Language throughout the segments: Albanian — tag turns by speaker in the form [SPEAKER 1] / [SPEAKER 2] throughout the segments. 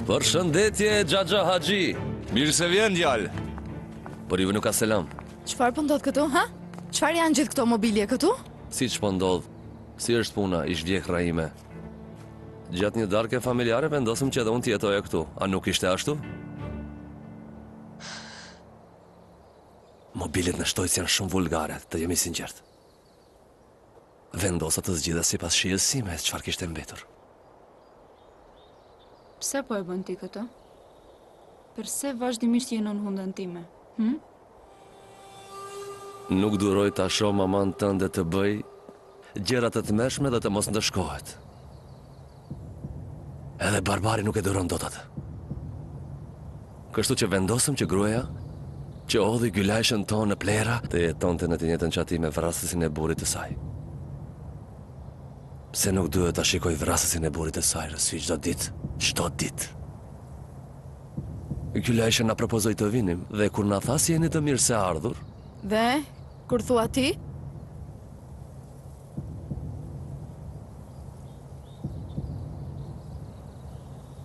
[SPEAKER 1] Përshëndetje, Xhaxha Haxhi.
[SPEAKER 2] Mirë se vjen, djalë.
[SPEAKER 1] Për juve nuk ka selam.
[SPEAKER 3] Çfarë po ndodh këtu, ha? Çfarë janë gjithë këto mobilje këtu?
[SPEAKER 1] Si ç'po ndodh? Si është puna, ish vjehrra ime? Gjatë një darke familjare vendosëm që edhe unë të jetoja këtu. A nuk ishte ashtu? Mobiljet në shtojcë janë shumë vulgare, të jem i sinqertë. Vendosa të zgjidhja sipas shijes sime çfarë kishte mbetur.
[SPEAKER 4] Pse po e bën ti këtë? Përse vazhdimisht je nën hundën time? Hm?
[SPEAKER 1] Nuk duroj ta shoh mamanë tënde të bëjë gjëra të tmerrshme dhe të mos ndëshkohet. Edhe Barbari nuk e duron dot atë. Kështu që vendosëm që gruaja që hodhi Gylajshën tonë në plehra të jetonte në të njëjtën çati me vrasësin e burrit të saj. Pse nuk duhet ta shikoj vrasësin e burrit të saj në sy çdo ditë, çdo ditë. Gylajsha na propozoi të vinim dhe kur na tha se jeni të mirëseardhur,
[SPEAKER 3] Dhe kur thua ti?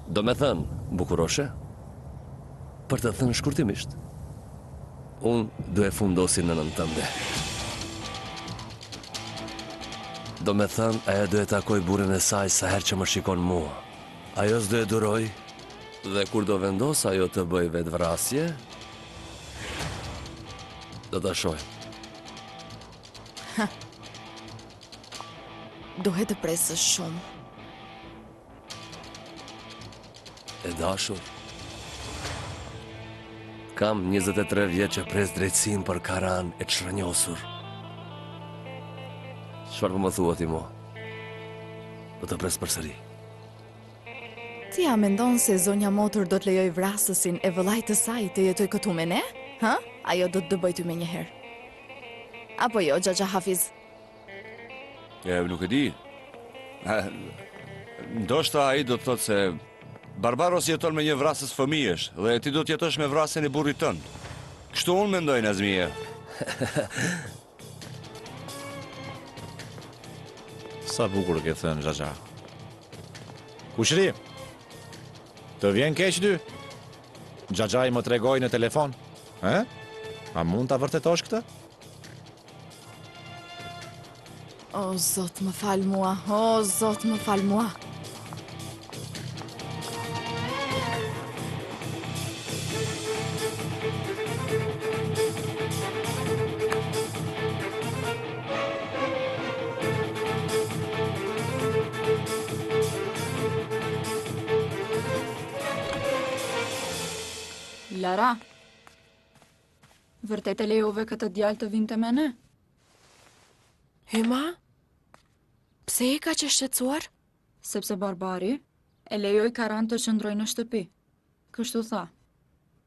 [SPEAKER 1] Domethënë, bukuroshe, për të thënë shkurtimisht, unë do e fundosi nënën tënde. Domethënë, ajo do e takojë burrin e saj sa herë që më shikon mua. Ajo s'do e durojë dhe kur do vendosë ajo të bëjë vetëvrasje, do ta shohim.
[SPEAKER 3] Duhet të presësh shumë.
[SPEAKER 1] E dashur. Kam 23 vjet që pres drejtësinë për Karan e çrrënjosur. Çfarë po më thua ti mua? Do të pres përsëri.
[SPEAKER 3] Ti a mendon se zonja motër do të lejojë vrasësin e vëllait të saj të jetojë këtu me ne? Hë? Ajo do të dëbojë ty menjëherë. Apo jo, Xhaxha Hafiz?
[SPEAKER 2] E, nuk e di. Ndoshta ai do të thotë se Barbaros jeton me një vrasës fëmijësh dhe ti do të jetosh me vrasjen e burrit tënd. Kështu unë mendoj, Nazmije.
[SPEAKER 5] Sa bukur e ke thënë, Xhaxha. Kushri, të vjen keq ty? Xhaxhai më tregoi në telefon. E? A mund ta vërtetosh këtë?
[SPEAKER 3] O, Zot, më fal mua. O, Zot, më fal mua.
[SPEAKER 4] Lara, Vërtet e lejove këtë djalë të vinte me ne?
[SPEAKER 6] Hyma? Pse je kaq e shqetësuar?
[SPEAKER 4] Sepse Barbari e lejoi Karan të qëndrojë në shtëpi. Kështu tha.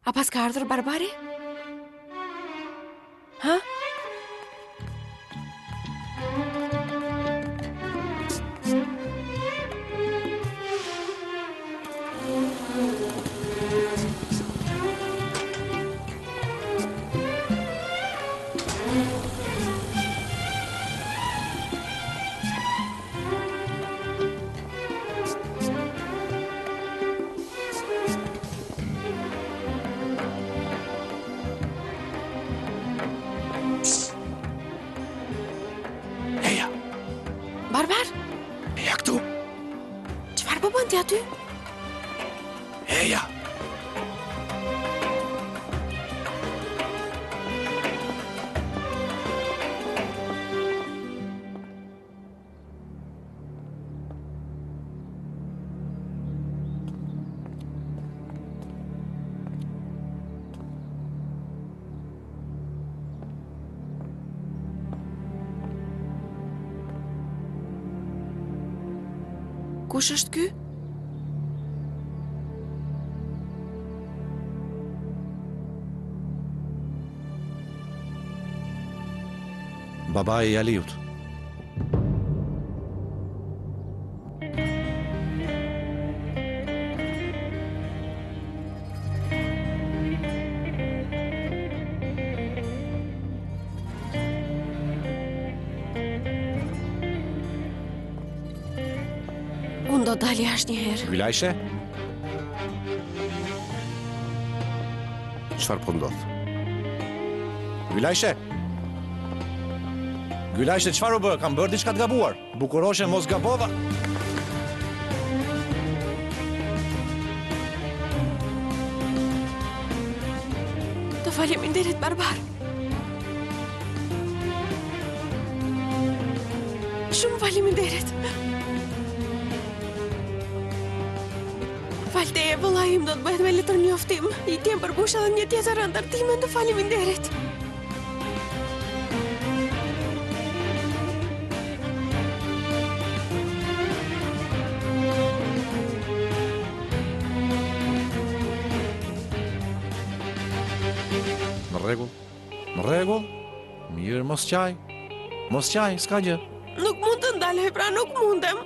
[SPEAKER 6] A paska ardhur Barbari? Ha?
[SPEAKER 5] Eja!
[SPEAKER 6] Barbar?
[SPEAKER 5] Eja këtu!
[SPEAKER 6] Çfarë po bën ti aty?
[SPEAKER 5] Eja!
[SPEAKER 6] Kush është ky?
[SPEAKER 5] Babai i Aliut.
[SPEAKER 6] Unë do dal jashtë një herë.
[SPEAKER 5] Gylajshe?
[SPEAKER 7] çfarë po ndodh.
[SPEAKER 5] Gylajshe! Gylajshe, çfarë u bë? Kam bërë diçka të gabuar. Bukuroshe, mos gabova.
[SPEAKER 6] Të faleminderit, Barbar. Shumë faleminderit. Falë teje, vëllai im do të bëhet me letërnjoftim. I ti më përmbushe edhe një tjetër ëndërr timen, të faleminderit.
[SPEAKER 5] Në rregull. Në rregull. Mirë, mos qaj. Mos qaj, s'ka gjë.
[SPEAKER 6] Nuk mund të ndaloj, pra nuk mundem.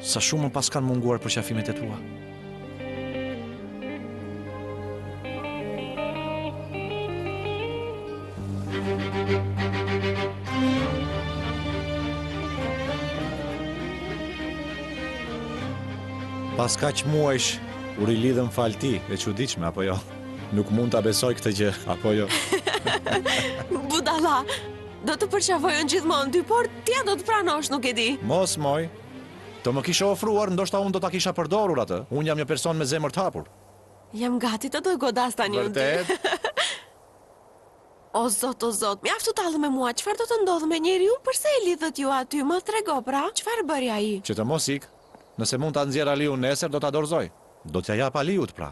[SPEAKER 5] Sa shumë më paskan munguar përqafimet e tua. Pas kaq muajsh, u rilidhëm falë tij, e çuditshme, apo jo? Nuk mund ta besoj këtë gjë, apo jo?
[SPEAKER 6] Budalla, Do të përqafoj unë gjithmonë ty, por ti a do të pranosh, nuk e di.
[SPEAKER 5] Mos moj. Të më kishe ofruar, ndoshta unë do ta kisha përdorur atë. Unë jam një person me zemër të hapur.
[SPEAKER 6] Jam gati të të godas tani unë ty.
[SPEAKER 5] Vërtet?
[SPEAKER 6] O zot, o zot, mjaft u tallë me mua, çfarë do të ndodhë me njeriun, përse e lidhët ju aty, më trego pra, çfarë bëri ai?
[SPEAKER 5] Që të mos ikë, nëse mund ta nxjerr Aliun nesër, do ta dorëzoj. Do t'ia jap Aliut pra.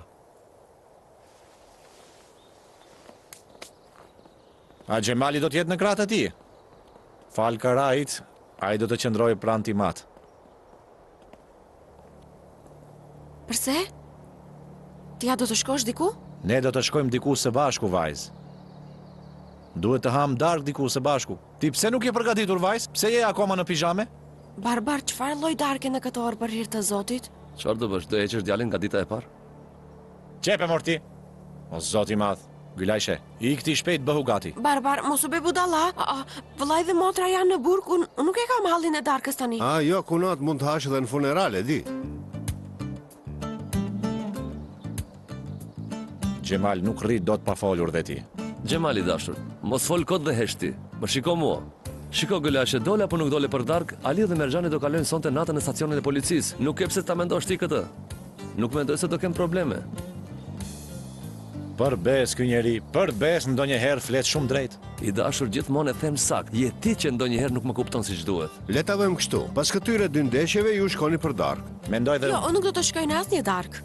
[SPEAKER 5] A Xhemali do të jetë në krah të tij? Falë Karait, ai do të qëndrojë pranë tim atë.
[SPEAKER 6] Përse? Ti a do të shkosh diku?
[SPEAKER 5] Ne do të shkojmë diku së bashku, vajzë. Duhet të hamë darkë diku së bashku. Ti pse nuk je përgatitur, vajzë? Pse je akoma në pizhame?
[SPEAKER 6] Barbar, çfarë lloj darke në këtë orë për hir të Zotit?
[SPEAKER 1] Çfarë do bësh? Do heqësh djalin nga dita e parë?
[SPEAKER 5] Qepe mor ti! O Zot i madh, Gylajshe, ik ti shpejt bëhu gati.
[SPEAKER 6] Barbar, mos u bëj budalla. A, vëllai dhe motra janë në burg, unë nuk e kam hallin e darkës tani.
[SPEAKER 7] A, jo, kunat mund të hash edhe në funeral, e di.
[SPEAKER 5] Xhemal nuk rri dot pa folur dhe ti.
[SPEAKER 1] Xhemal i dashur, mos fol kot dhe hesht ti. Më shiko mua. Shiko Gylajshe, dole apo nuk dole për darkë, Aliu dhe Merxhani do kalojnë sonte natën në stacionin e policisë. Nuk ke pse ta mendosh ti këtë. Nuk mendoj se do kenë probleme.
[SPEAKER 5] Për besë ky njeri, për besë ndonjëherë flet shumë drejt.
[SPEAKER 1] I dashur gjithmonë e them saktë, je ti që ndonjëherë nuk më kupton siç duhet.
[SPEAKER 7] Le ta bëjmë kështu, pas këtyre dy ndeshjeve ju shkoni për darkë.
[SPEAKER 5] Mendoj dhe
[SPEAKER 6] Jo, unë nuk do të shkoj në asnjë darkë.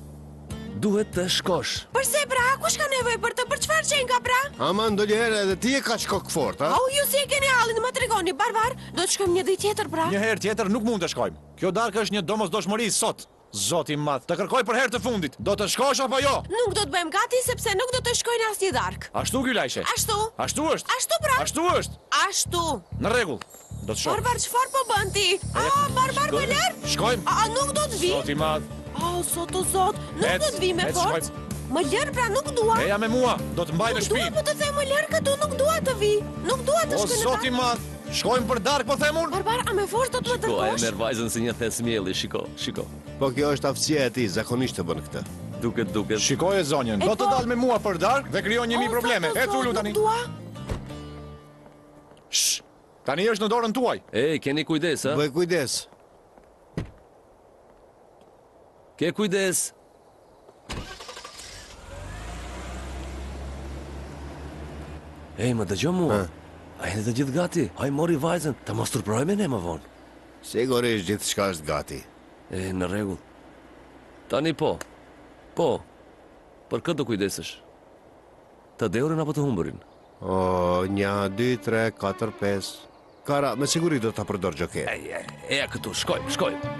[SPEAKER 1] Duhet të shkosh.
[SPEAKER 6] Përse pra, kush ka nevojë për të, për çfarë qenka pra?
[SPEAKER 7] Ama ndonjëherë edhe ti je kaq kokëfortë, a?
[SPEAKER 6] Au, ju si e keni hallin, më tregoni, barbar, do të shkojmë një ditë tjetër pra?
[SPEAKER 5] Një herë tjetër nuk mund të shkojmë. Kjo darkë është një domosdoshmëri sot. Zot i madh, të kërkoj për herë të fundit, do të shkosh apo jo?
[SPEAKER 6] Nuk do të bëhem gati sepse nuk do të shkoj në asnjë darkë.
[SPEAKER 5] Ashtu Gylajshe?
[SPEAKER 6] Ashtu.
[SPEAKER 5] Ashtu është?
[SPEAKER 6] Ashtu pra.
[SPEAKER 5] Ashtu është.
[SPEAKER 6] Ashtu.
[SPEAKER 5] Në rregull. Do të shoh.
[SPEAKER 6] Barbar, çfarë po bën ti? A, barbar më lër?
[SPEAKER 5] Shkojmë.
[SPEAKER 6] A, nuk do të vi?
[SPEAKER 5] Zot i madh.
[SPEAKER 6] A, zot o zot, nuk do të vi me forcë. Më lër pra, nuk dua.
[SPEAKER 5] Eja me mua, do të mbaj në shtëpi.
[SPEAKER 6] Nuk dua po të them më lër këtu, nuk dua të vi. Nuk dua të shkoj në darkë.
[SPEAKER 5] O zot i madh, shkojmë për darkë po them unë.
[SPEAKER 6] Barbar, a me forcë do të më dërgosh?
[SPEAKER 1] Shiko, e merr vajzën si një thes mielli, shiko, shiko.
[SPEAKER 7] Po kjo është aftësia e tij, zakonisht e bën këtë.
[SPEAKER 1] Duket, duket.
[SPEAKER 5] Shikoje zonjën, do të
[SPEAKER 6] po.
[SPEAKER 5] dalë me mua për darkë dhe krijon një mijë probleme. Ec ulu tani.
[SPEAKER 6] Nuk dua.
[SPEAKER 5] Shh. Tani është në dorën tuaj.
[SPEAKER 1] Ej, keni kujdes, ë?
[SPEAKER 7] Bëj kujdes.
[SPEAKER 1] Ke kujdes. Ej, më dëgjo mua. A jeni të gjithë gati? Ai mori vajzën, të mos turpërohemi ne më vonë.
[SPEAKER 7] Sigurisht gjithçka është gati.
[SPEAKER 1] E, në rregull. Tani po. Po. Për kë do kujdesesh? Të dehurin apo të humburin?
[SPEAKER 7] O, një, dy, tre, katër, pesë. Kara, me siguri do ta përdor xhoker.
[SPEAKER 1] Ej, ej, eja këtu, shkojmë, shkojmë.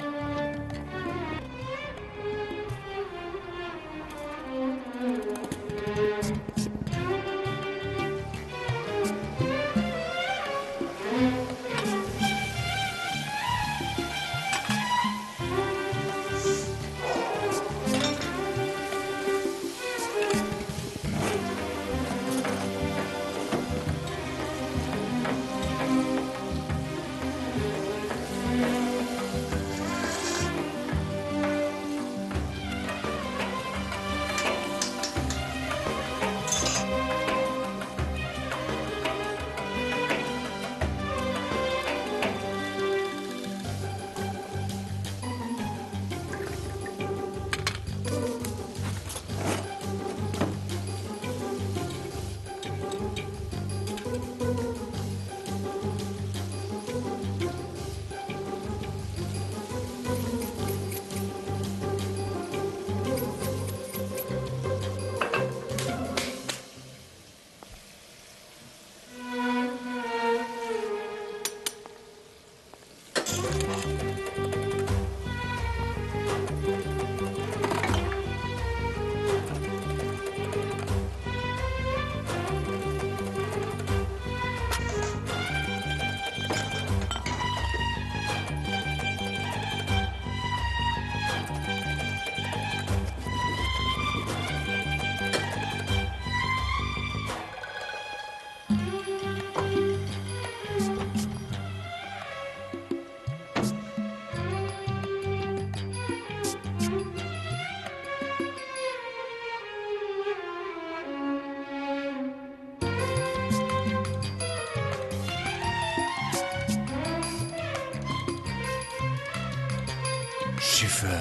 [SPEAKER 5] Shife.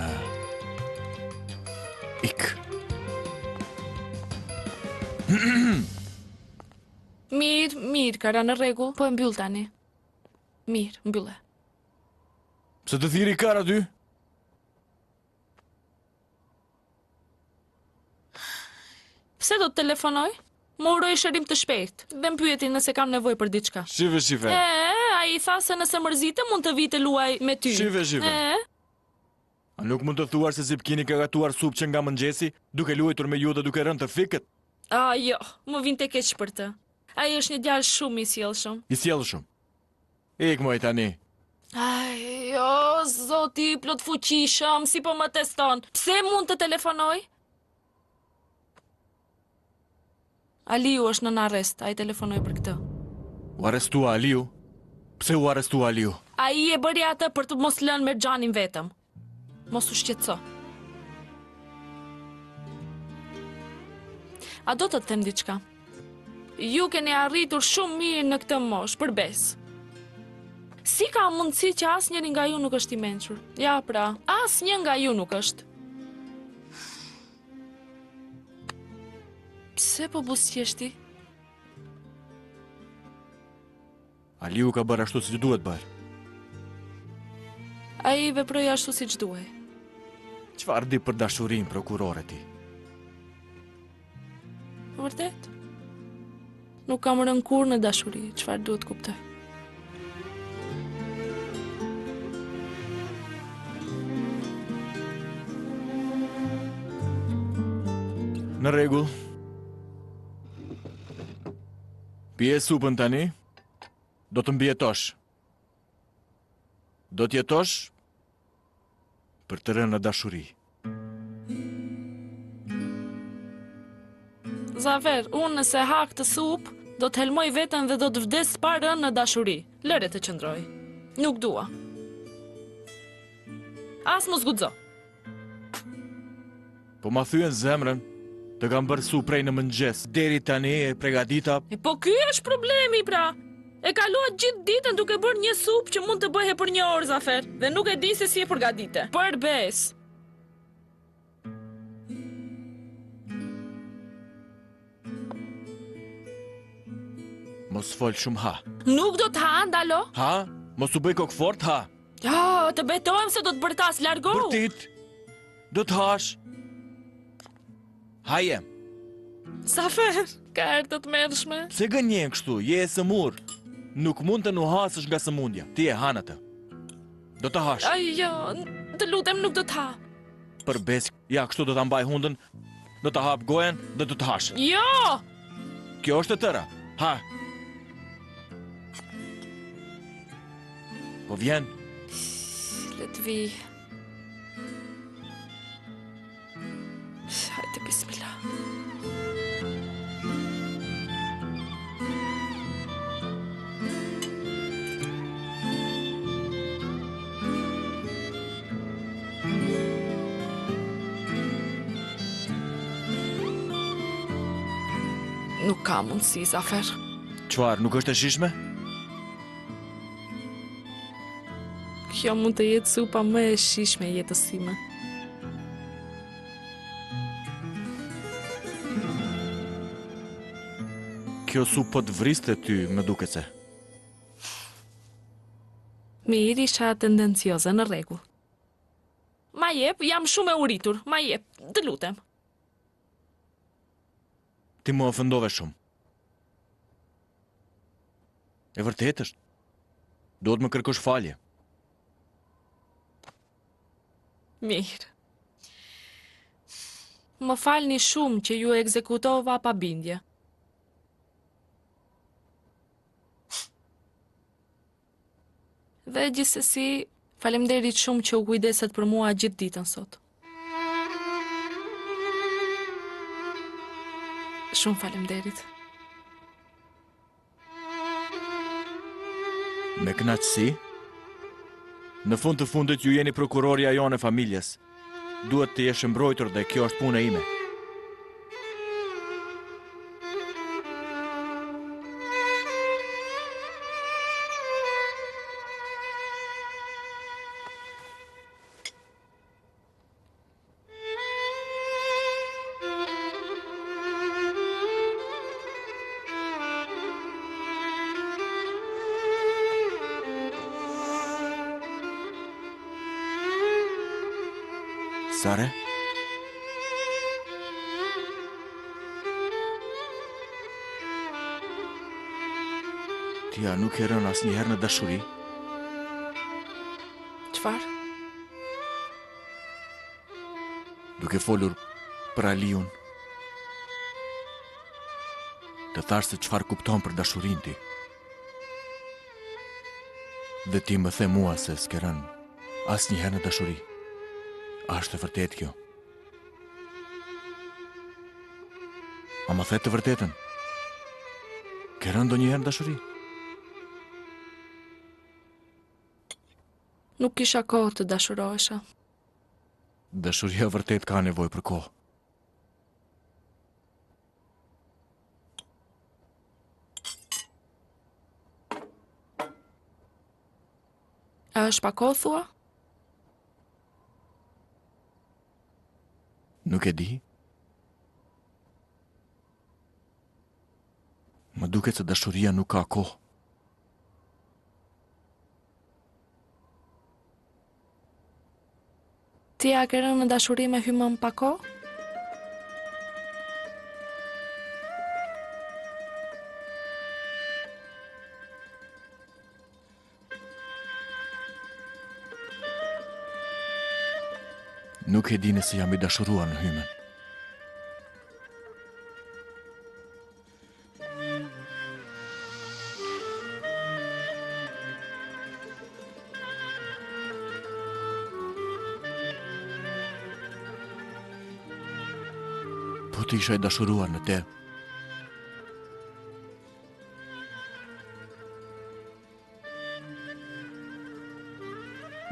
[SPEAKER 5] Ik.
[SPEAKER 4] Mirë, mirë, Kara në rregull, po e mbyll tani. Mirë, mbylle.
[SPEAKER 5] Pse të thirri Kara ty?
[SPEAKER 4] Pse do të telefonojë? Më uroi shërim të shpejtë dhe më pyeti nëse kam nevojë për diçka.
[SPEAKER 5] Shife, shife.
[SPEAKER 4] E, ai tha se nëse mërzitem mund të vijë të luajë me ty.
[SPEAKER 5] Shife, shife.
[SPEAKER 4] E,
[SPEAKER 5] A nuk mund të thuash se Zipkini ka gatuar supë që nga mëngjesi, duke luajtur me ju dhe duke rënë të fikët?
[SPEAKER 4] a jo, më vinte keq për të. Ai është një djalë shumë i sjellshëm.
[SPEAKER 5] I sjellshëm. Ik moj tani.
[SPEAKER 4] Ai, o, zoti i plotfuqishëm, si po më teston. Pse mund të telefonojë? Aliu është nën arrest, ai telefonoi për këtë.
[SPEAKER 5] U arrestua Aliu? Pse u arrestua Aliu?
[SPEAKER 4] Ai e bëri atë për të mos lënë Merxhanin vetëm. Mos u shqetëso. A do të të them diçka? Ju keni arritur shumë mirë në këtë moshë, për besë. Si ka mundësi që asnjëri nga ju nuk është i mençur? Ja pra, asnjë nga ju nuk është. Pse po buzëqesh ti?
[SPEAKER 5] Aliu ka bërë ashtu siç duhet bërë.
[SPEAKER 4] Ai veproi ashtu siç duhej.
[SPEAKER 5] Çfarë di për dashurinë prokurore ti?
[SPEAKER 4] Vërtet? Nuk kam rënë kurrë në dashuri, çfarë duhet të kuptoj?
[SPEAKER 5] Në rregull. Pije supën tani, do të mbijetosh. Do të jetosh për të rënë në dashuri.
[SPEAKER 4] Zafer, unë nëse ha këtë supë, do të helmoj veten dhe do të vdes pa rënë në dashuri. Lëre të qëndrojë. Nuk dua. As mos guxo.
[SPEAKER 5] Po ma thyen zemrën, të kam bërë supë prej në mëngjes, deri tani e pregadita.
[SPEAKER 4] E po ky është problemi pra. E kaluat gjithë ditën duke bërë një supë që mund të bëhej për një orë Zafer dhe nuk e di se si e përgatite. Për besë.
[SPEAKER 5] Mos fol shumë ha.
[SPEAKER 4] Nuk do të ha, ndalo.
[SPEAKER 5] Ha? Mos u bëj kokëfortë ha.
[SPEAKER 4] Ja, të betohem se do të bërtas, largohu.
[SPEAKER 5] Bërtit. Do të hash. Haje.
[SPEAKER 4] Zafer, ka erë të tmerrshme.
[SPEAKER 5] Pse gënjen kështu? Je e sëmurë. Nuk mund të nuhasësh nga sëmundja. Ti e han atë. Do të hash.
[SPEAKER 4] Ai jo, të lutem nuk do të ha.
[SPEAKER 5] Për besë, ja kështu do ta mbaj hundën, do ta hap gojën dhe do të hash.
[SPEAKER 4] Jo!
[SPEAKER 5] Kjo është e tëra. Ha. Po vjen.
[SPEAKER 4] Le të vijë. Hajde, bismillah. Nuk ka mundësi, Zafer.
[SPEAKER 5] Çfarë, nuk është e shijshme?
[SPEAKER 4] Kjo mund të jetë supa më e shijshme e jetës sime.
[SPEAKER 5] Kjo supë po të vriste ty, më duket se.
[SPEAKER 4] Mirë, isha tendencioze në rregull. Ma jep, jam shumë e uritur. Ma jep, të lutem.
[SPEAKER 5] Ti më ofendove shumë. E vërtetë është. Duhet më kërkosh falje.
[SPEAKER 4] Mirë. Më falni shumë që ju ekzekutova pa bindje. Dhe gjithsesi, faleminderit shumë që u kujdeset për mua gjithë ditën sot. Shumë faleminderit.
[SPEAKER 5] Me kënaqësi. Në fund të fundit ju jeni prokurorja jonë e familjes. Duhet të jesh e mbrojtur dhe kjo është puna ime.
[SPEAKER 8] Sare? Ti a nuk ke rënë asnjëherë në dashuri?
[SPEAKER 4] Çfarë?
[SPEAKER 8] Duke folur për Aliun. Të thashë se çfarë kupton për dashurinë ti. Dhe ti më the mua se s'ke rënë asnjëherë në dashuri. A është e vërtetë kjo? A më the të vërtetën? Ke rënë ndonjëherë në dashuri?
[SPEAKER 4] Nuk kisha kohë të dashurohesha.
[SPEAKER 8] Dashuria e vërtetë ka nevojë për kohë.
[SPEAKER 4] A është pa kohë, thua?
[SPEAKER 8] Nuk e di. Më duket se dashuria nuk ka kohë.
[SPEAKER 4] Ti a ke rënë në dashuri me Hymën pa kohë?
[SPEAKER 8] Nuk e di nëse jam i dashuruar në Hymën. Po të isha i dashuruar në te.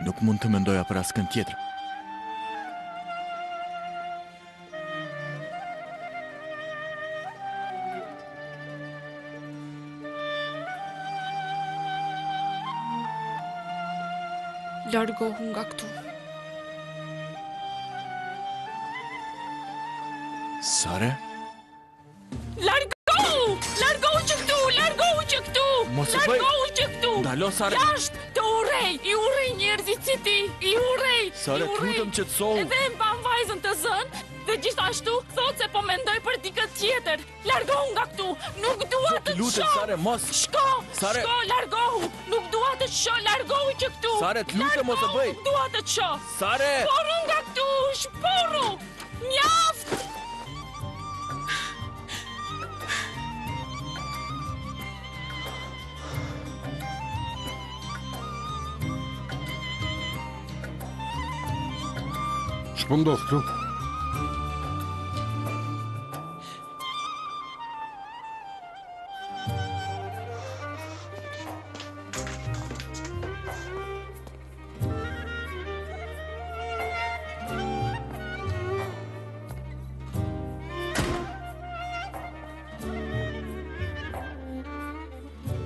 [SPEAKER 8] Nuk mund të mendoja për askënd tjetër.
[SPEAKER 4] Largohu nga këtu.
[SPEAKER 8] Sare?
[SPEAKER 4] Largohu! Largohu që këtu! Largohu që këtu!
[SPEAKER 8] Mos e bëj!
[SPEAKER 4] Largohu që këtu!
[SPEAKER 8] Ndalo, Sare!
[SPEAKER 4] Jashtë! Të urrej! I urrej njerëzit si ti! I urrej!
[SPEAKER 8] Sare,
[SPEAKER 4] I urrej!
[SPEAKER 8] lutem qetësohu!
[SPEAKER 4] Edhe e mban vajzën të zënë dhe gjithashtu thotë se po mendoj për dikë tjetër. Largohu nga këtu! Nuk dua të të
[SPEAKER 8] Lutem,
[SPEAKER 4] shoh!
[SPEAKER 8] Sare, mos!
[SPEAKER 4] Shko!
[SPEAKER 8] Sare!
[SPEAKER 4] Shko, largohu! Nuk dua të të shoh, largohu që këtu!
[SPEAKER 8] Sare, të lutem, mos e
[SPEAKER 4] Largohu,
[SPEAKER 8] bëj!
[SPEAKER 4] Nuk dua të të shoh!
[SPEAKER 8] Sare!
[SPEAKER 4] Shporru nga këtu! Shporru! Mjaft!
[SPEAKER 9] Ç'po ndodh këtu?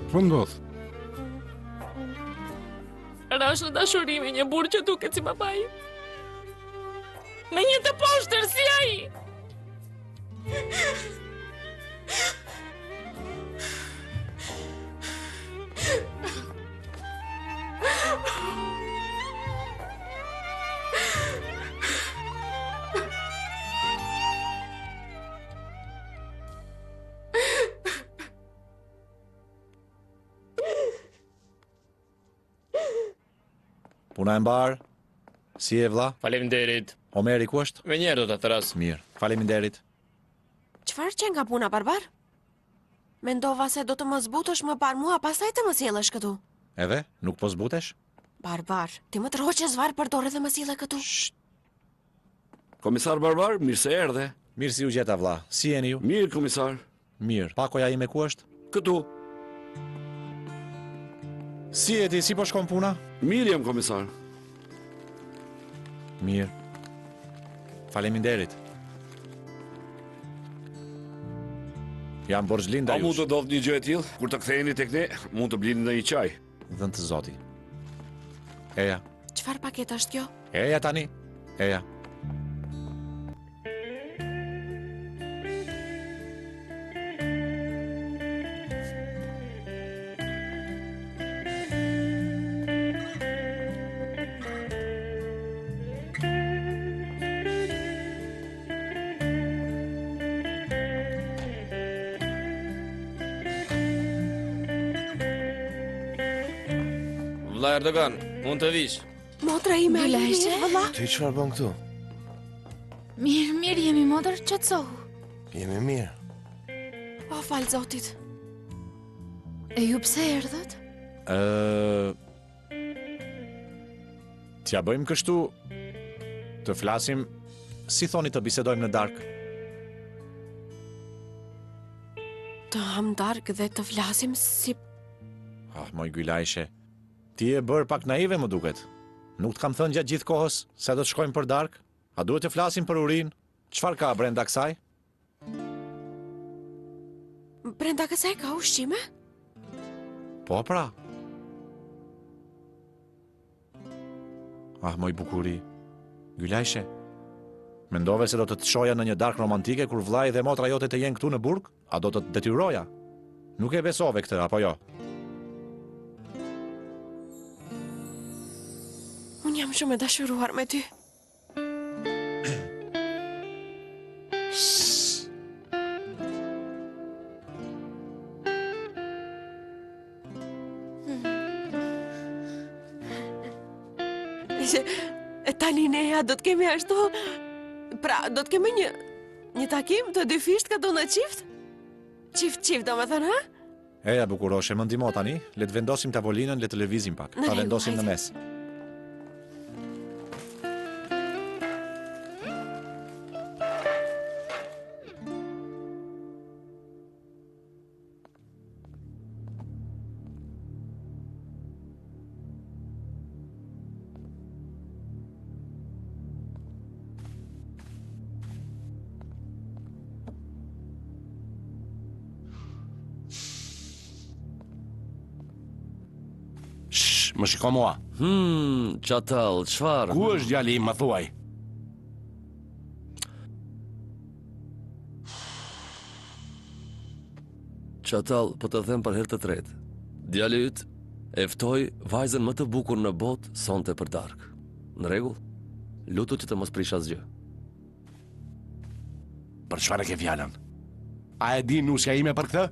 [SPEAKER 9] Ç'po ndodh?
[SPEAKER 4] Rashë në dashuri me një burrë që duket si babai. Me një të poshtër si ai.
[SPEAKER 5] Puna e mbarë. Si je vlla?
[SPEAKER 10] Faleminderit.
[SPEAKER 5] Omeri ku është?
[SPEAKER 10] Menjëherë do ta thërras.
[SPEAKER 5] Mirë. Faleminderit.
[SPEAKER 6] Çfarë qenka puna barbar? Mendova se do të më zbutësh më parë mua, pastaj të më sjellësh këtu.
[SPEAKER 5] Edhe nuk po zbutesh?
[SPEAKER 6] Barbar, ti më tërhoqe zvarrë për dore dhe më sille këtu.
[SPEAKER 11] Komisar Barbar, mirë se erdhe.
[SPEAKER 5] Mirë se ju gjeta vlla. Si jeni ju?
[SPEAKER 11] Mirë, komisar.
[SPEAKER 5] Mirë. Pakoja ime ku është?
[SPEAKER 11] Këtu.
[SPEAKER 5] Si je ti, si po shkon puna?
[SPEAKER 11] Mirë jam, komisar.
[SPEAKER 5] Mirë. Faleminderit. Jam borxhli ndaj
[SPEAKER 11] A mund
[SPEAKER 5] jush.
[SPEAKER 11] të ndodhë një gjë e tillë? Kur të ktheheni tek ne, mund të blini ndonjë çaj.
[SPEAKER 5] Dhëntë Zoti. Eja.
[SPEAKER 6] Çfarë paketë është kjo?
[SPEAKER 5] Eja tani. Eja.
[SPEAKER 10] Vëlla Erdogan, mund të vish.
[SPEAKER 6] Motra ime,
[SPEAKER 3] Gylajshe?
[SPEAKER 6] vëlla.
[SPEAKER 12] Ti çfarë bën këtu?
[SPEAKER 3] Mirë, mirë jemi motër, qetësohu.
[SPEAKER 12] Jemi mirë.
[SPEAKER 6] O, falë Zotit.
[SPEAKER 3] E ju pse erdhët?
[SPEAKER 5] Ë T'ia bëjmë kështu të flasim si thoni të bisedojmë në darkë.
[SPEAKER 6] Të hamë darkë dhe të flasim si
[SPEAKER 5] Ah, moj Gylajshe, ti je bërë pak naive më duket. Nuk të kam thënë gjatë gjithë kohës se do të shkojmë për darkë? A duhet të flasim për urinë? Çfarë ka brenda kësaj?
[SPEAKER 6] Brenda kësaj ka ushqime?
[SPEAKER 5] Po pra. Ah, moj bukuri. Gylajshe, mendove se do të të çoja në një darkë romantike kur vllai dhe motra jote të jenë këtu në burg? A do të të detyroja? Nuk e besove këtë, apo jo?
[SPEAKER 6] Unë jam shumë e dashuruar me ty. E tani neja do të kemi ashtu Pra, do të kemi një Një takim të dyfishtë këtu në çift? Çift, çift, domethënë, ha?
[SPEAKER 5] Eja, bukuroshe, më ndihmo tani, le të vendosim tavolinën, le të lëvizim pak.
[SPEAKER 6] Në
[SPEAKER 5] Ta
[SPEAKER 6] rregull,
[SPEAKER 5] vendosim në
[SPEAKER 6] hajde.
[SPEAKER 5] mes.
[SPEAKER 11] Shh, më shiko mua.
[SPEAKER 1] Hmm, çatall, çfarë?
[SPEAKER 11] Ku është djali im, më thuaj?
[SPEAKER 1] Çatall, po të them për herë të tretë. Djali yt e ftoi vajzën më të bukur në botë sonte për darkë. Në rregull? Lutu që të mos prish asgjë.
[SPEAKER 11] Për çfarë e ke fjalën? A e di nusja ime për këtë?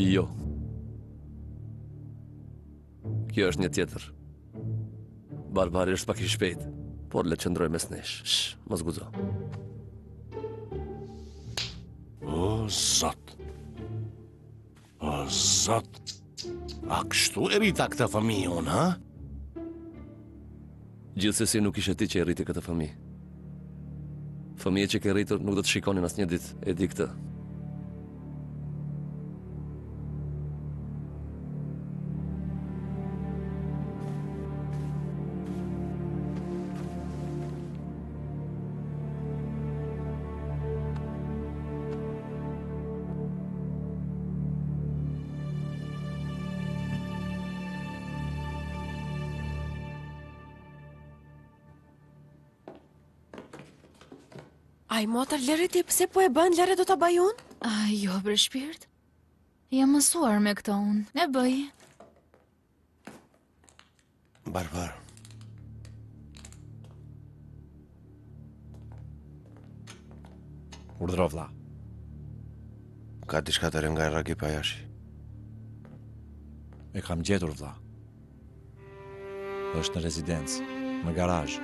[SPEAKER 1] Jo. Kjo është një tjetër. Barbari është pak i shpejtë, por le të qëndrojë mes nesh. Shh, mos guxo.
[SPEAKER 11] O zot. O zot. A kështu e rrita këtë fëmijë unë, ha?
[SPEAKER 1] Gjithsesi nuk ishe ti që e rrite këtë fëmijë. Fëmijët që ke rritur nuk do të shikonin asnjë ditë, e di këtë.
[SPEAKER 6] Ai motër lëre ti pse po e bën, lëre do ta bëj unë?
[SPEAKER 3] Ai, jo, bre shpirt. Jam mësuar me këto unë. E bëj.
[SPEAKER 12] Barbar.
[SPEAKER 5] Urdhro vlla.
[SPEAKER 12] Ka diçka të re nga Ragip Ajashi.
[SPEAKER 5] E kam gjetur vlla. Është në rezidencë, në garazh.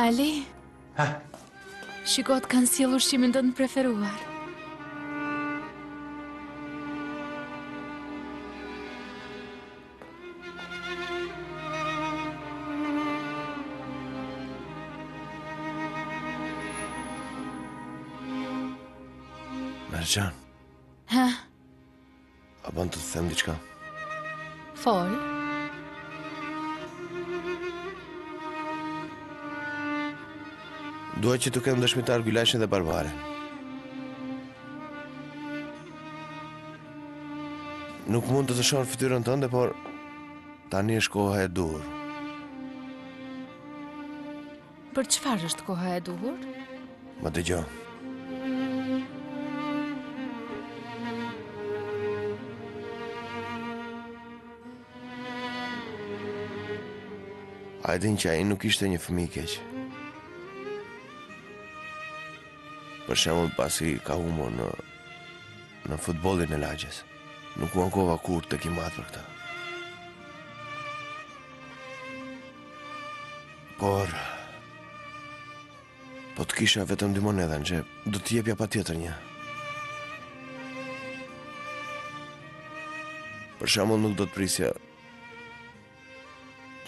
[SPEAKER 3] Ali?
[SPEAKER 11] Ha?
[SPEAKER 3] Shiko të kanë sjellë ushqimin tënd të preferuar.
[SPEAKER 12] Merxhan,
[SPEAKER 3] Ha,
[SPEAKER 12] a bën të të them diçka?
[SPEAKER 3] fol.
[SPEAKER 12] Dua që të kem dëshmitar Gylajshin dhe Barbaren. Nuk mund të të shoh në fytyrën tënde, por tani është koha e duhur.
[SPEAKER 3] Për çfarë është koha e duhur?
[SPEAKER 12] Më dëgjo. A e din që ai nuk ishte një fëmijë i keq. Për shembull, pasi ka humbur në në futbollin e lagjes. Nuk u ankova kurrë tek im atë për këtë. Por po të kisha vetëm dy monedha në xhep, do të jepja patjetër një. Për shembull, nuk do të prisja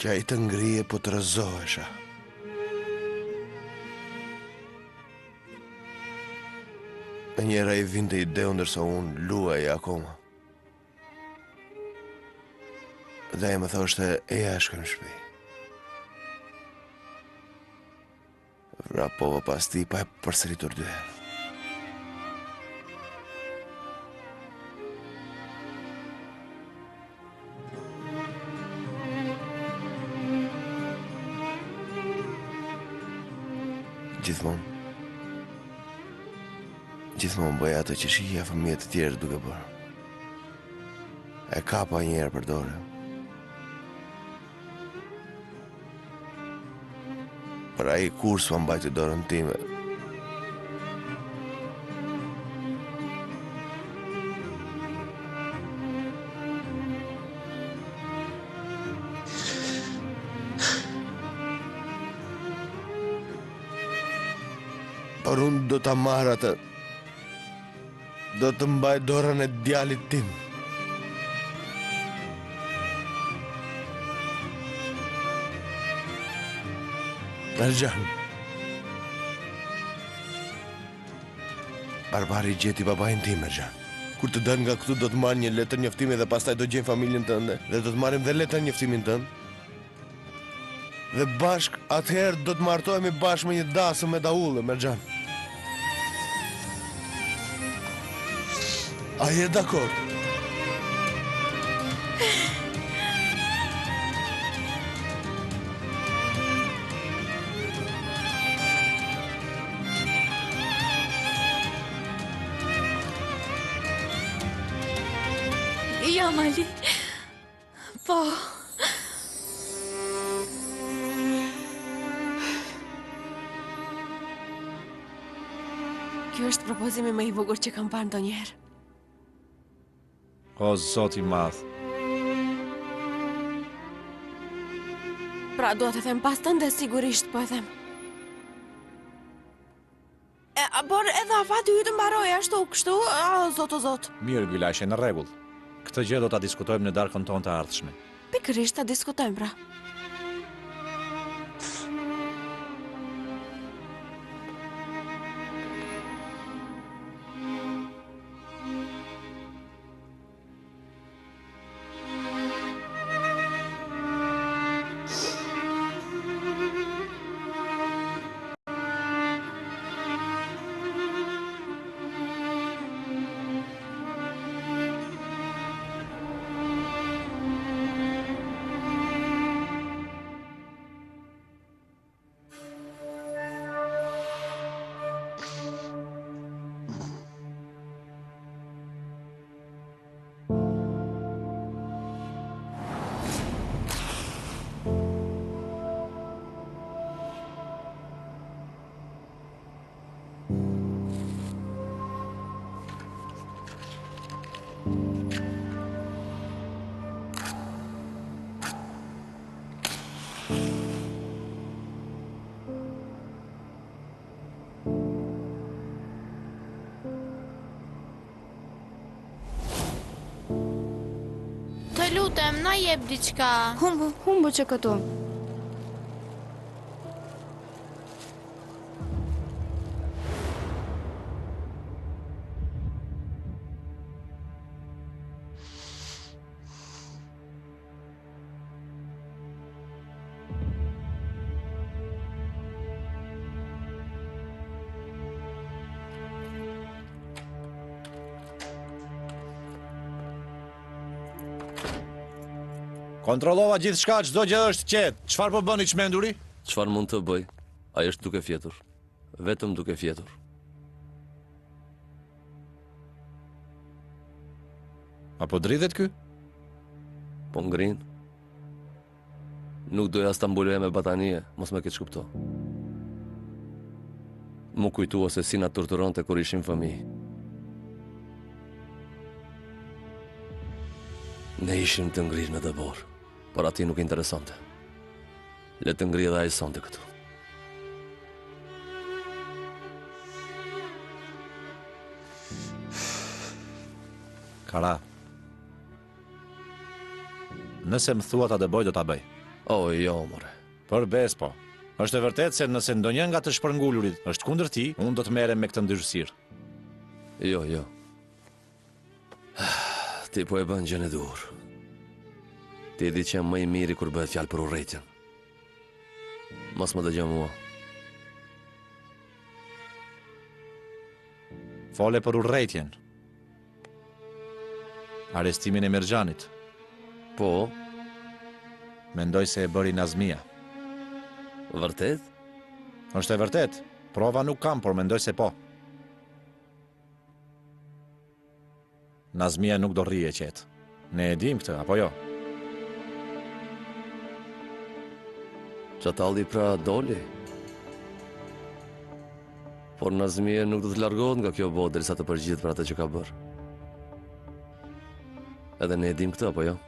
[SPEAKER 12] që ai të ngrihej po të rrëzohesha. Njëherë ai vinte i dehur ndërsa unë luaja akoma. Dhe ai më thoshte, eja shkojmë në shtëpi. Vrapova pas tij pa e përsëritur dy herë. Gjithmonë Gjithmonë bëja atë që shihja fëmijët e tjerë duke bërë. E kapa një herë për dore. Por ai kurrë s'ma mbajti dorën time. Por unë do ta marr atë. Do të mbaj dorën e djalit tim. Merxhan. Barbari gjeti babain tim, Merxhan. Kur të dal nga këtu do të marr një letër njoftimi dhe pastaj do gjejmë familjen tënde dhe do të marrim dhe letër njoftimin tënd. Dhe bashkë atëherë do të martohemi bashkë me një dasëm me daulle, Merxhan. A je dakord?
[SPEAKER 4] Jam Ali. Po. Ky është propozimi më i bukur që kam parë ndonjëherë.
[SPEAKER 5] O Zot i madh.
[SPEAKER 6] Pra dua të them pas tënde sigurisht po e them. E, por edhe afati yt mbaroi ashtu, kështu, a, zot o zot.
[SPEAKER 5] Mirë, Gylajshe, në rregull. Këtë gjë do ta diskutojmë në darkën tonë të ardhshme.
[SPEAKER 6] Pikërisht ta diskutojmë pra.
[SPEAKER 10] Të lutem, na jep diçka.
[SPEAKER 13] Humbu, humbu që këtu.
[SPEAKER 5] Kontrollova gjithçka, çdo gjë është qetë. Çfarë po bën i çmenduri?
[SPEAKER 1] Çfarë mund të bëj? Ai është duke fjetur. Vetëm duke fjetur.
[SPEAKER 5] A po dridhet ky?
[SPEAKER 1] Po ngrin. Nuk doja as ta mbuloja me batanije, mos më keqkupto. M'u kujtua se si na torturonte kur ishim fëmijë. Ne ishim të ngrirë në dëborë, por atij nuk i interesonte. Le të ngrijë dhe ai sonte këtu.
[SPEAKER 5] Kara. Nëse më thua ta dëboj, do ta bëj.
[SPEAKER 1] O, jo, more.
[SPEAKER 5] Për besë po. Është e vërtetë se nëse ndonjë nga të shpërngulurit është kundër tij, unë do të merrem me këtë ndyrësirë.
[SPEAKER 1] Jo, jo. Ti po e bën gjënë e duhur. Ti e di që jam më i miri kur bëhet fjalë për urrejtjen. Mos më dëgjo mua.
[SPEAKER 5] Fole për urrejtjen. Arrestimin e Merxhanit.
[SPEAKER 1] Po.
[SPEAKER 5] Mendoj se e bëri Nazmia.
[SPEAKER 1] Vërtet?
[SPEAKER 5] Është e vërtetë. Prova nuk kam, por mendoj se po. Nazmia nuk do rrijë e qetë. Ne e dimë këtë, apo jo?
[SPEAKER 1] Çatalli pra doli. Por Nazmia nuk do të largohet nga kjo botë derisa të përgjigjet për atë që ka bërë. Edhe ne e dimë këtë, apo jo?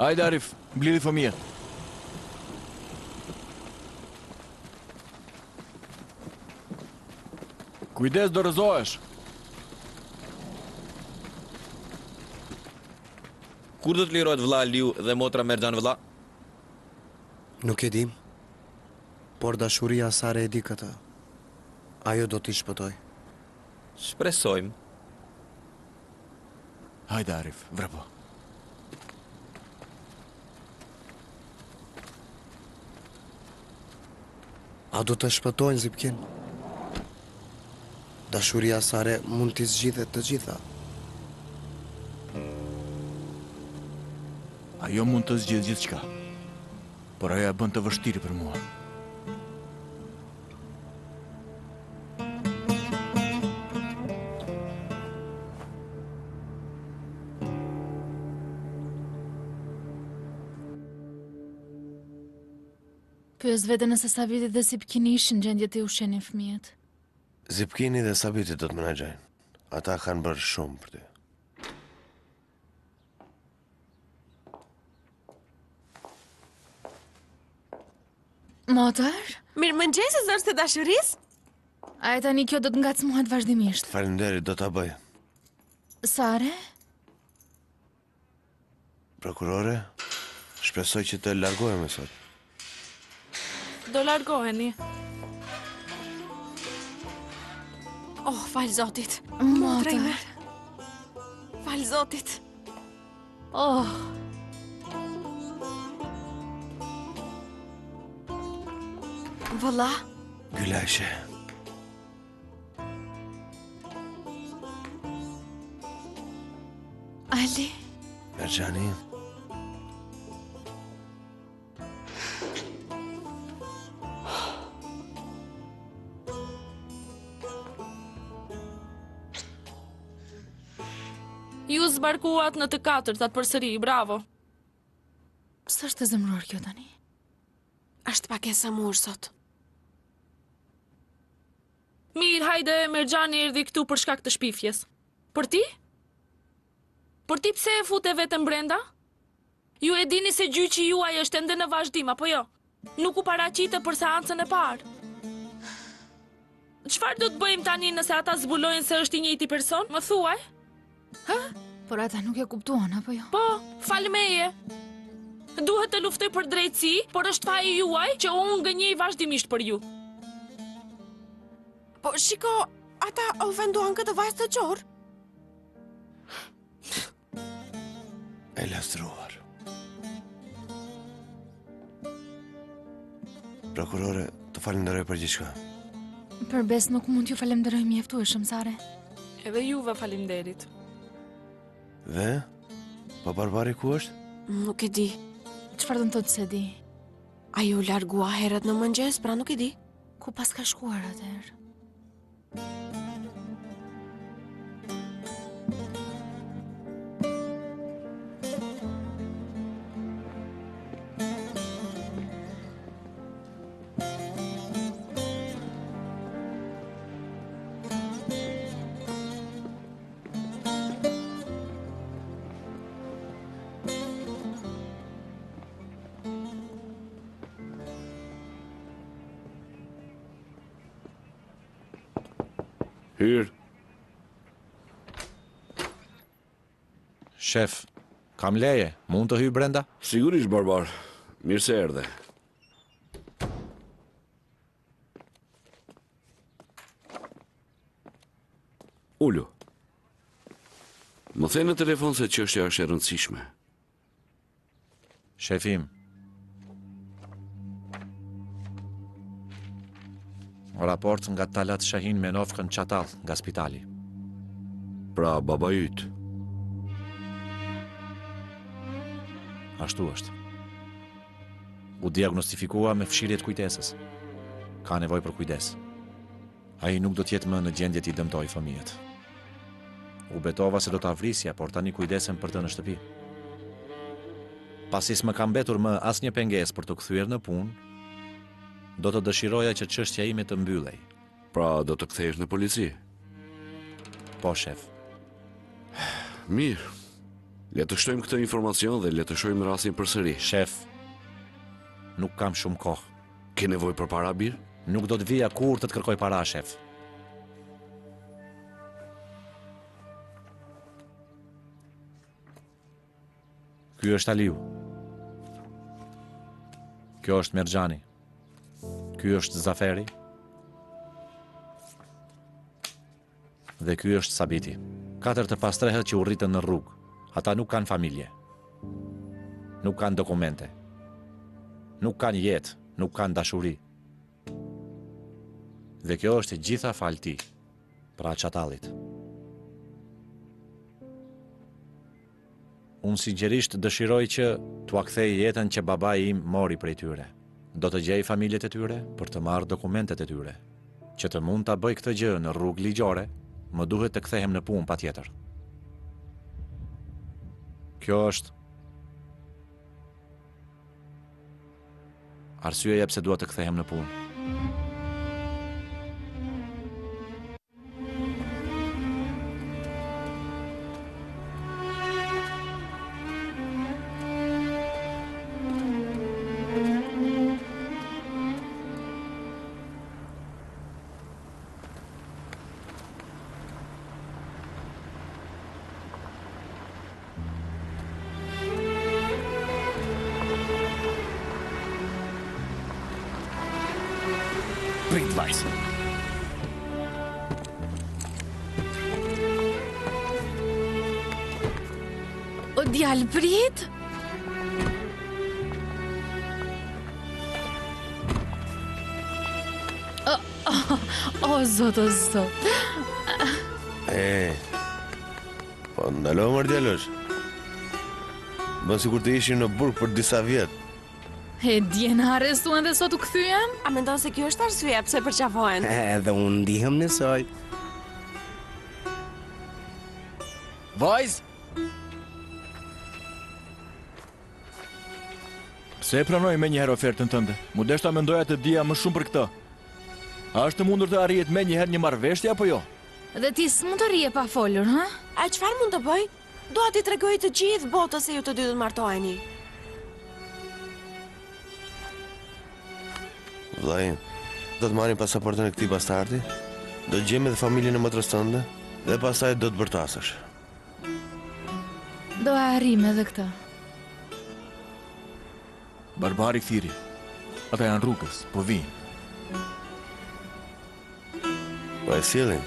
[SPEAKER 8] Hajde Arif, mblidhi fëmijët. Kujdes do rrëzohesh.
[SPEAKER 13] Kur do të lirohet vëlla Aliu dhe motra Merxhan vëlla?
[SPEAKER 14] Nuk e dim. Por dashuria Sare e di këtë. Ajo do t'i shpëtojë.
[SPEAKER 13] Shpresojmë.
[SPEAKER 8] Hajde Arif, vrapo.
[SPEAKER 14] A do të shpëtojnë Zipkin? Dashuria Sare mund t'i zgjidhë të gjitha.
[SPEAKER 8] Ajo mund të zgjidhë gjithçka, por ajo e bën të vështirë për mua.
[SPEAKER 15] Pyes veten nëse Sabiti dhe Zipkini ishin në gjendje t'i ushqenin fëmijët.
[SPEAKER 12] Zipkini dhe Sabiti do të menaxhojnë. Ata kanë bërë shumë për ty.
[SPEAKER 15] Motër?
[SPEAKER 6] Mirëmëngjesi, zonjë e dashurisë?
[SPEAKER 15] A e tani kjo do të ngacmohet vazhdimisht.
[SPEAKER 12] Faleminderit, do ta bëj.
[SPEAKER 15] Sare?
[SPEAKER 12] Prokurore, shpresoj që të largohemi sot.
[SPEAKER 4] Do largoheni.
[SPEAKER 6] Oh, falë Zotit. Motra ime. Falë Zotit.
[SPEAKER 15] Oh.
[SPEAKER 6] Vëlla.
[SPEAKER 12] Gylajshe.
[SPEAKER 15] Ali.
[SPEAKER 12] Merxhani.
[SPEAKER 4] Ju zbarkuat në të katërtat përsëri, bravo.
[SPEAKER 15] Pse është e zemëruar kjo tani?
[SPEAKER 6] Është pak e sëmurë sot.
[SPEAKER 4] Mirë, hajde, Merxhani erdhi këtu për shkak të shpifjes. Por ti? Por ti pse e fute veten brenda? Ju e dini se gjyqi juaj është ende në vazhdim, apo jo? Nuk u paraqite për seancën e parë. Çfarë do të bëjmë tani nëse ata zbulojnë se është i njëjti person? Më thuaj?
[SPEAKER 15] Hë? Por ata nuk e kuptuan, apo jo?
[SPEAKER 4] Po, falë meje. Duhet të luftoj për drejtësi, por është faji juaj që unë gënjej vazhdimisht për ju.
[SPEAKER 6] Po, shiko, ata ofenduan këtë vajzë të qorë.
[SPEAKER 12] E lazdruar. Prokurore, të falënderoj për gjithçka.
[SPEAKER 15] Për besë nuk mund t'ju falënderoj mjaftueshëm, Sare.
[SPEAKER 4] Edhe juve faleminderit.
[SPEAKER 12] Dhe? Po Barbari ku është?
[SPEAKER 6] Nuk e di.
[SPEAKER 15] Çfarë do të thotë s'e di?
[SPEAKER 6] Ai u largua herët në mëngjes, pra nuk e di.
[SPEAKER 15] Ku paska shkuar atëherë?
[SPEAKER 11] Hyr.
[SPEAKER 5] Shef, kam leje, mund të hyj brenda?
[SPEAKER 11] Sigurisht, Barbar. Mirë se erdhe. Ulu. Më the në telefon se çështja është e rëndësishme.
[SPEAKER 5] Shefi im. Raport nga Talat Shahin me nofkën Çatall nga spitali.
[SPEAKER 11] Pra, baba yt.
[SPEAKER 5] Ashtu është. U diagnostifikua me fshirje të kujtesës. Ka nevojë për kujdes. Ai nuk do të jetë më në gjendje t'i dëmtojë fëmijët. U betova se do ta vrisja, por tani kujdesem për të në shtëpi. Pasi s'më ka mbetur më asnjë pengesë për t'u kthyer në punë, do të dëshiroja që çështja ime të mbyllej.
[SPEAKER 11] Pra, do të kthehesh në polici?
[SPEAKER 5] Po, shef.
[SPEAKER 11] Mirë. Le të shtojmë këtë informacion dhe le të shohim rastin përsëri.
[SPEAKER 5] Shef, nuk kam shumë kohë.
[SPEAKER 11] Ke nevojë për para, bir?
[SPEAKER 5] Nuk do të vija kurrë të të kërkoj para, shef. Ky është Aliu. Kjo është Merxhani. Ky është Zaferi. Dhe ky është Sabiti. Katër të pastrehët që u rritën në rrugë. Ata nuk kanë familje. Nuk kanë dokumente. Nuk kanë jetë, nuk kanë dashuri. Dhe kjo është e gjitha falë tij, pra Çatallit. Unë sinqerisht dëshiroj që t'ua kthej jetën që babai im mori prej tyre. Do të gjej familjet e tyre për të marrë dokumentet e tyre. Që të mund ta bëj këtë gjë në rrugë ligjore, më duhet të kthehem në punë patjetër. Kjo është arsyeja pse dua të kthehem në punë.
[SPEAKER 1] Prit vajzë.
[SPEAKER 15] O djalë, prit? O, o, o, zot, o, zot.
[SPEAKER 12] E, po ndalo mor djalosh. Bën sikur të ishim në burg për disa vjet.
[SPEAKER 15] E dje na arrestuan dhe sot u kthyem?
[SPEAKER 6] A mendon se kjo është arsyeja pse përqafohen?
[SPEAKER 14] Edhe unë ndihem njësoj.
[SPEAKER 8] Vajzë! Pse e pranoi menjëherë ofertën tënde? M'u desh ta mendoja të dija më shumë për këtë. A është e mundur të arrihet menjëherë një marrëveshje apo jo?
[SPEAKER 15] Dhe ti s'mund të rrije pa folur, ha?
[SPEAKER 6] A çfarë mund të bëj? Dua t'i tregoj të gjithë botës se ju të dy do të martoheni.
[SPEAKER 12] Vëllai, do të marrim pasaportën e këtij bastardi, do të gjejmë edhe familjen e motrës tënde dhe pastaj do të bërtasësh.
[SPEAKER 15] Do e arrijmë edhe këtë.
[SPEAKER 8] Barbari thirri. Ata janë rrugës, po vijnë.
[SPEAKER 12] Po e sjellin.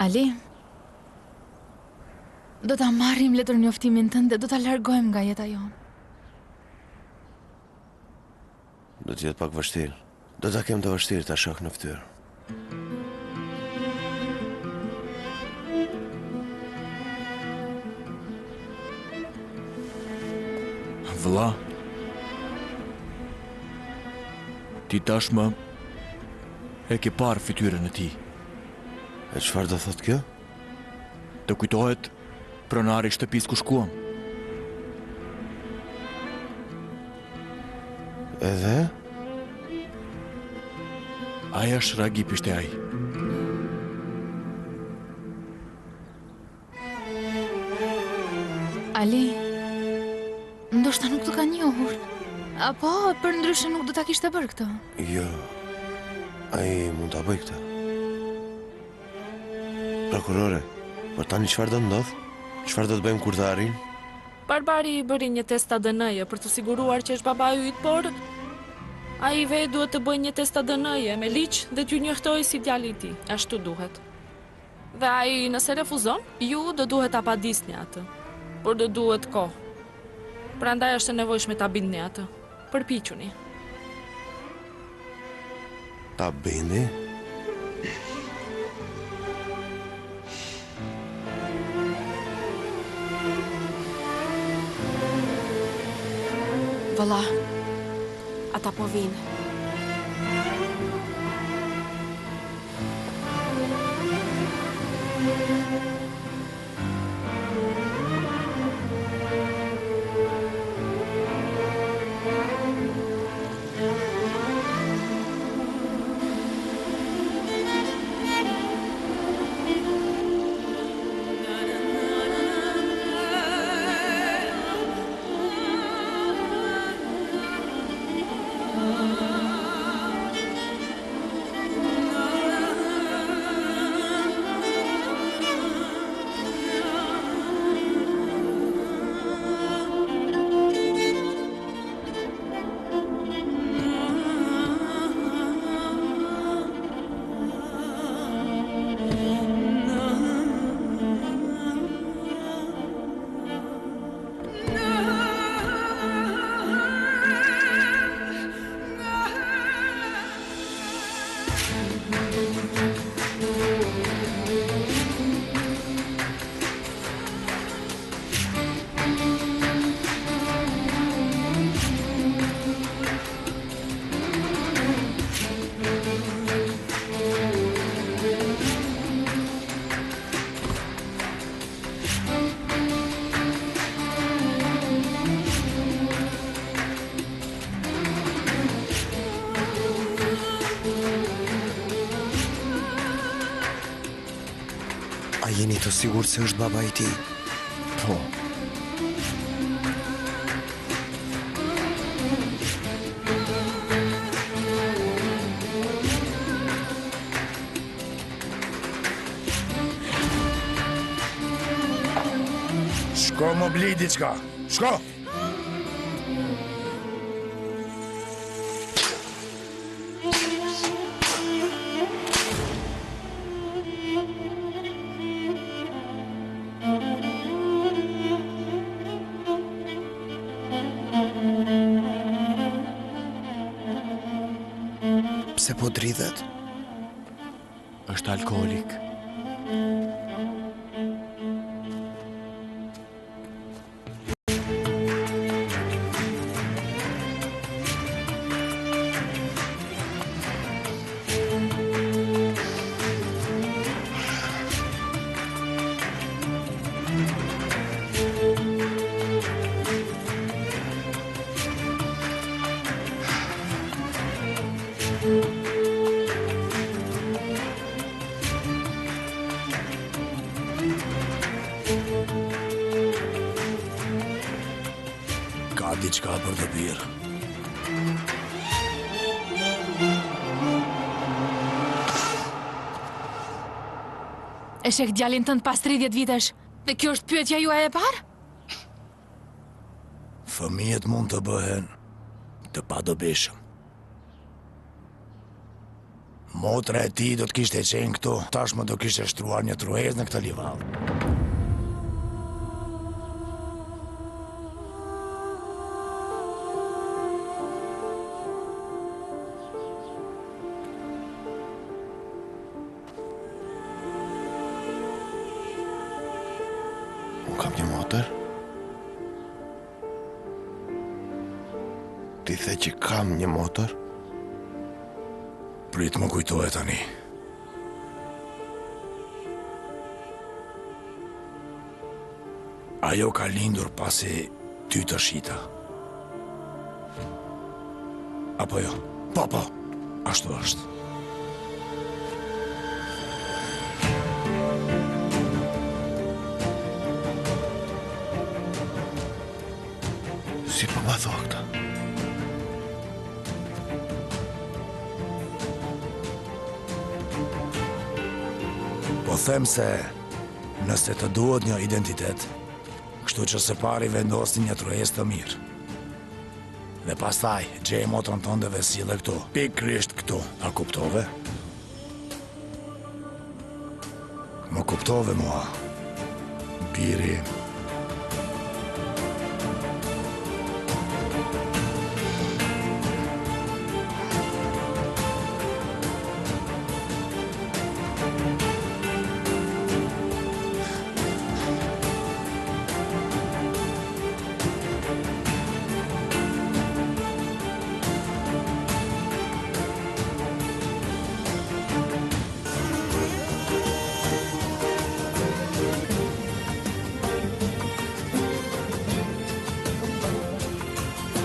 [SPEAKER 15] Ali, do ta marrim letërnjoftimin tënd dhe do ta largojmë nga jeta jonë.
[SPEAKER 12] Do të jetë pak vështirë. Do ta kem të vështirë ta shoh në fytyrë.
[SPEAKER 8] Vëlla, ti tashmë e ke parë fytyrën e tij.
[SPEAKER 12] E çfarë do thotë kjo?
[SPEAKER 8] Të kujtohet pronari i shtëpisë ku shkuam.
[SPEAKER 12] Edhe?
[SPEAKER 8] Ai është Ragip ishte ai.
[SPEAKER 15] Ali, ndoshta nuk të ka njohur. Apo, përndryshe nuk do ta kishte bërë këtë.
[SPEAKER 12] Jo, ai mund ta bëjë këtë. Prokurore, por tani çfarë do të ndodhë? Çfarë do të bëjmë kur të arrijnë?
[SPEAKER 4] Barbari bëri një test ADN-je për t'u siguruar që është babai yt, por ai vetë duhet të bëjë një test ADN-je me ligj dhe t'ju njoftojë si djali i tij, ashtu duhet. Dhe ai nëse refuzon, ju do duhet ta padisni atë. Por do duhet kohë. Prandaj është e nevojshme ta bindni atë. Përpiquni.
[SPEAKER 12] Ta bindi?
[SPEAKER 6] Vëlla, ata po vijnë.
[SPEAKER 14] A jeni të sigurt se është baba i tij?
[SPEAKER 8] Po.
[SPEAKER 16] Shko më bli diçka. Shko!
[SPEAKER 14] Pse po dridhet?
[SPEAKER 8] Është alkoolik.
[SPEAKER 16] Ka diçka për të pirë.
[SPEAKER 15] E sheh djalin tënd pas 30 vitesh. Dhe kjo është pyetja juaj e parë?
[SPEAKER 16] Fëmijët mund të bëhen të padobishëm. Motra e tij do të kishte qenë këtu, tashmë do kishte shtruar një tryezë në këtë livadh.
[SPEAKER 12] Unë kam një motër? Ti the që kam një motër?
[SPEAKER 16] Prit më kujtohet tani. Ajo ka lindur pasi ty të shita. Apo jo? Po, po, ashtu është.
[SPEAKER 12] Si po ma thua këtë?
[SPEAKER 16] Po them se nëse të duhet një identitet, kështu që së pari vendosni një tryezë të mirë. Dhe pastaj, gjeje motrën tënde dhe sille këtu. Pikërisht këtu, a kuptove? Më kuptove mua, biri im.